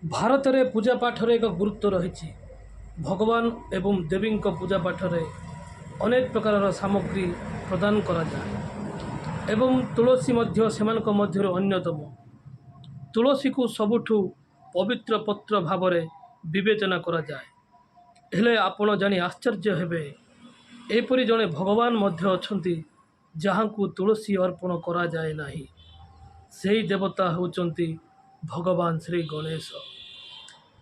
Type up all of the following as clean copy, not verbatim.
ଭାରତରେ ପୂଜା ପାଠରେ ଏକ ଗୁରୁତ୍ୱ ରହିଛି। ଭଗବାନ ଏବଂ ଦେବୀଙ୍କ ପୂଜା ପାଠରେ ଅନେକ ପ୍ରକାରର ସାମଗ୍ରୀ ପ୍ରଦାନ କରାଯାଏ ଏବଂ ତୁଳସୀ ମଧ୍ୟ ସେମାନଙ୍କ ମଧ୍ୟରୁ ଅନ୍ୟତମ। ତୁଳସୀକୁ ସବୁଠୁ ପବିତ୍ର ପତ୍ର ଭାବରେ ବିବେଚନା କରାଯାଏ। ହେଲେ ଆପଣ ଜାଣି ଆଶ୍ଚର୍ଯ୍ୟ ହେବେ, ଏପରି ଜଣେ ଭଗବାନ ମଧ୍ୟ ଅଛନ୍ତି ଯାହାଙ୍କୁ ତୁଳସୀ ଅର୍ପଣ କରାଯାଏ ନାହିଁ। ସେହି ଦେବତା ହେଉଛନ୍ତି ଭଗବାନ ଶ୍ରୀ ଗଣେଶ।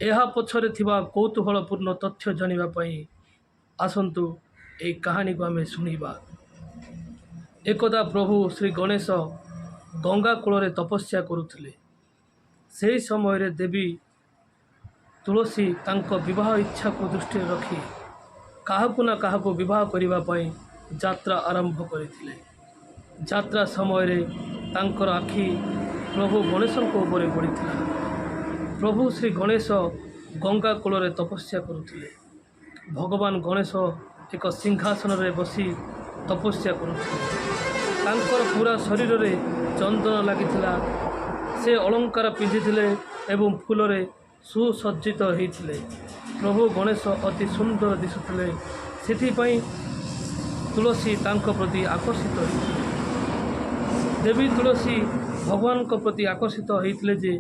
ଏହା ପଛରେ ଥିବା କୌତୂହଳପୂର୍ଣ୍ଣ ତଥ୍ୟ ଜାଣିବା ପାଇଁ ଆସନ୍ତୁ ଏହି କାହାଣୀକୁ ଆମେ ଶୁଣିବା। ଏକଦା ପ୍ରଭୁ ଶ୍ରୀ ଗଣେଶ ଗଙ୍ଗା କୂଳରେ ତପସ୍ୟା କରୁଥିଲେ। ସେହି ସମୟରେ ଦେବୀ ତୁଳସୀ ତାଙ୍କ ବିବାହ ଇଚ୍ଛାକୁ ଦୃଷ୍ଟିରେ ରଖି କାହାକୁ ନା କାହାକୁ ବିବାହ କରିବା ପାଇଁ ଯାତ୍ରା ଆରମ୍ଭ କରିଥିଲେ। ଯାତ୍ରା ସମୟରେ ତାଙ୍କର ଆଖି ପ୍ରଭୁ ଗଣେଶଙ୍କ ଉପରେ ପଡ଼ିଥିଲା। ପ୍ରଭୁ ଶ୍ରୀ ଗଣେଶ ଗଙ୍ଗା କୂଳରେ ତପସ୍ୟା କରୁଥିଲେ। ଭଗବାନ ଗଣେଶ ଏକ ସିଂହାସନରେ ବସି ତପସ୍ୟା କରୁଥିଲେ। ତାଙ୍କର ପୁରା ଶରୀରରେ ଚନ୍ଦନ ଲାଗିଥିଲା। ସେ ଅଳଙ୍କାର ପିନ୍ଧିଥିଲେ ଏବଂ ଫୁଲରେ ସୁସଜ୍ଜିତ ହୋଇଥିଲେ। ପ୍ରଭୁ ଗଣେଶ ଅତି ସୁନ୍ଦର ଦିଶୁଥିଲେ, ସେଥିପାଇଁ ତୁଳସୀ ତାଙ୍କ ପ୍ରତି ଆକର୍ଷିତ ହୋଇଥିଲେ। ଦେବୀ ତୁଳସୀ ଭଗବାନଙ୍କ ପ୍ରତି ଆକର୍ଷିତ ହୋଇଥିଲେ ଯେ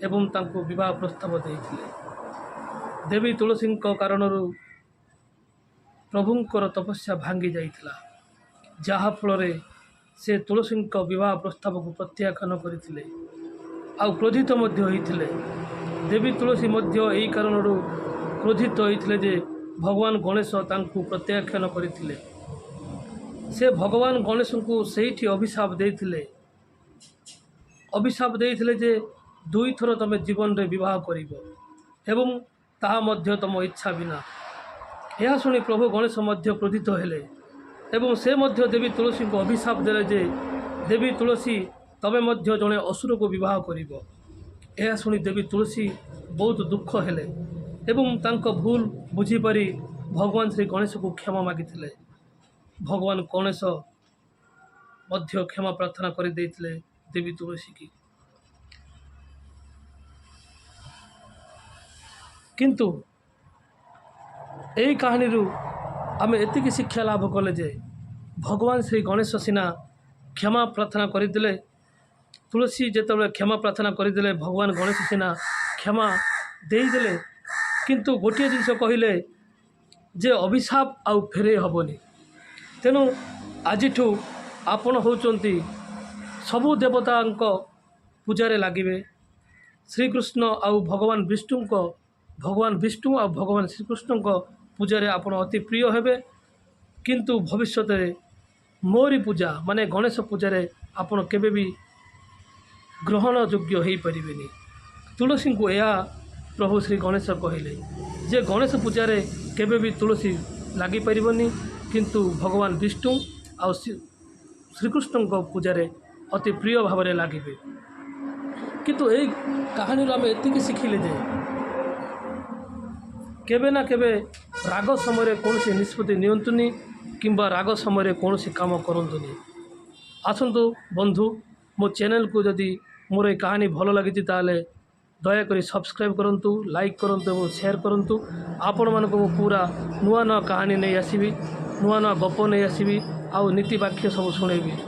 ଏବଂ ତାଙ୍କୁ ବିବାହ ପ୍ରସ୍ତାବ ଦେଇଥିଲେ। ଦେବୀ ତୁଳସୀଙ୍କ କାରଣରୁ ପ୍ରଭୁଙ୍କର ତପସ୍ୟା ଭାଙ୍ଗି ଯାଇଥିଲା, ଯାହାଫଳରେ ସେ ତୁଳସୀଙ୍କ ବିବାହ ପ୍ରସ୍ତାବକୁ ପ୍ରତ୍ୟାଖ୍ୟାନ କରିଥିଲେ ଆଉ କ୍ରୋଧିତ ମଧ୍ୟ ହୋଇଥିଲେ। ଦେବୀ ତୁଳସୀ ମଧ୍ୟ ଏହି କାରଣରୁ କ୍ରୋଧିତ ହୋଇଥିଲେ ଯେ ଭଗବାନ ଗଣେଶ ତାଙ୍କୁ ପ୍ରତ୍ୟାଖ୍ୟାନ କରିଥିଲେ। ସେ ଭଗବାନ ଗଣେଶଙ୍କୁ ସେଇଠି ଅଭିଶାପ ଦେଇଥିଲେ। ଅଭିଶାପ ଦେଇଥିଲେ ଯେ ଦୁଇଥର ତୁମେ ଜୀବନରେ ବିବାହ କରିବ ଏବଂ ତାହା ମଧ୍ୟ ତୁମ ଇଚ୍ଛା ବିନା। ଏହା ଶୁଣି ପ୍ରଭୁ ଗଣେଶ ମଧ୍ୟ କ୍ରୋଧିତ ହେଲେ ଏବଂ ସେ ମଧ୍ୟ ଦେବୀ ତୁଳସୀଙ୍କୁ ଅଭିଶାପ ଦେଲେ ଯେ ଦେବୀ ତୁଳସୀ, ତମେ ମଧ୍ୟ ଜଣେ ଅସୁରକୁ ବିବାହ କରିବ। ଏହା ଶୁଣି ଦେବୀ ତୁଳସୀ ବହୁତ ଦୁଃଖ ହେଲେ ଏବଂ ତାଙ୍କ ଭୁଲ ବୁଝିପାରି ଭଗବାନ ଶ୍ରୀ ଗଣେଶକୁ କ୍ଷମା ମାଗିଥିଲେ। ଭଗବାନ ଗଣେଶ ମଧ୍ୟ କ୍ଷମା ପ୍ରାର୍ଥନା କରିଦେଇଥିଲେ ଦେବୀ ତୁଳସୀକି। କିନ୍ତୁ ଏହି କାହାଣୀରୁ ଆମେ ଏତିକି ଶିକ୍ଷା ଲାଭ କଲେ ଯେ ଭଗବାନ ଶ୍ରୀ ଗଣେଶ ସିନା କ୍ଷମା ପ୍ରାର୍ଥନା କରିଦେଲେ, ତୁଳସୀ ଯେତେବେଳେ କ୍ଷମା ପ୍ରାର୍ଥନା କରିଦେଲେ, ଭଗବାନ ଗଣେଶ ସିନା କ୍ଷମା ଦେଇଦେଲେ, କିନ୍ତୁ ଗୋଟିଏ ଜିନିଷ କହିଲେ ଯେ ଅଭିଶାପ ଆଉ ଫେରେଇ ହେବନି। ତେଣୁ ଆଜିଠୁ ଆପଣ ହେଉଛନ୍ତି ସବୁ ଦେବତାଙ୍କ ପୂଜାରେ ଲାଗିବେ। ଶ୍ରୀକୃଷ୍ଣ ଆଉ ଭଗବାନ ବିଷ୍ଣୁଙ୍କ, ଭଗବାନ ବିଷ୍ଣୁ ଆଉ ଭଗବାନ ଶ୍ରୀକୃଷ୍ଣଙ୍କ ପୂଜାରେ ଆପଣ ଅତି ପ୍ରିୟ ହେବେ। କିନ୍ତୁ ଭବିଷ୍ୟତରେ ମୋରି ପୂଜା ମାନେ ଗଣେଶ ପୂଜାରେ ଆପଣ କେବେ ବି ଗ୍ରହଣ ଯୋଗ୍ୟ ହୋଇପାରିବେନି। ତୁଳସୀଙ୍କୁ ଏହା ପ୍ରଭୁ ଶ୍ରୀ ଗଣେଶ କହିଲେ ଯେ ଗଣେଶ ପୂଜାରେ କେବେ ବି ତୁଳସୀ ଲାଗିପାରିବନି, କିନ୍ତୁ ଭଗବାନ ବିଷ୍ଣୁ ଆଉ ଶ୍ରୀକୃଷ୍ଣଙ୍କ ପୂଜାରେ ଅତି ପ୍ରିୟ ଭାବରେ ଲାଗିବେ। କିନ୍ତୁ ଏଇ କାହାଣୀରୁ ଆମେ ଏତିକି ଶିଖିଲେ ଯେ କେବେ ନା କେବେ ରାଗ ସମୟରେ କୌଣସି ନିଷ୍ପତ୍ତି ନିଅନ୍ତୁନି କିମ୍ବା ରାଗ ସମୟରେ କୌଣସି କାମ କରନ୍ତୁନି। ଆସନ୍ତୁ ବନ୍ଧୁ, ମୋ ଚ୍ୟାନେଲକୁ ଯଦି ମୋର ଏ କାହାଣୀ ଭଲ ଲାଗିଛି ତାହେଲେ ଦୟାକରି ସବସ୍କ୍ରାଇବ୍ କରନ୍ତୁ, ଲାଇକ୍ କରନ୍ତୁ ଏବଂ ସେୟାର କରନ୍ତୁ। ଆପଣମାନଙ୍କୁ ମୁଁ ପୁରା ନୂଆ ନୂଆ କାହାଣୀ ନେଇ ଆସିବି, ନୂଆ ନୂଆ ଗପ ନେଇ ଆସିବି ଆଉ ନୀତି ବାକ୍ୟ ସବୁ ଶୁଣେଇବି।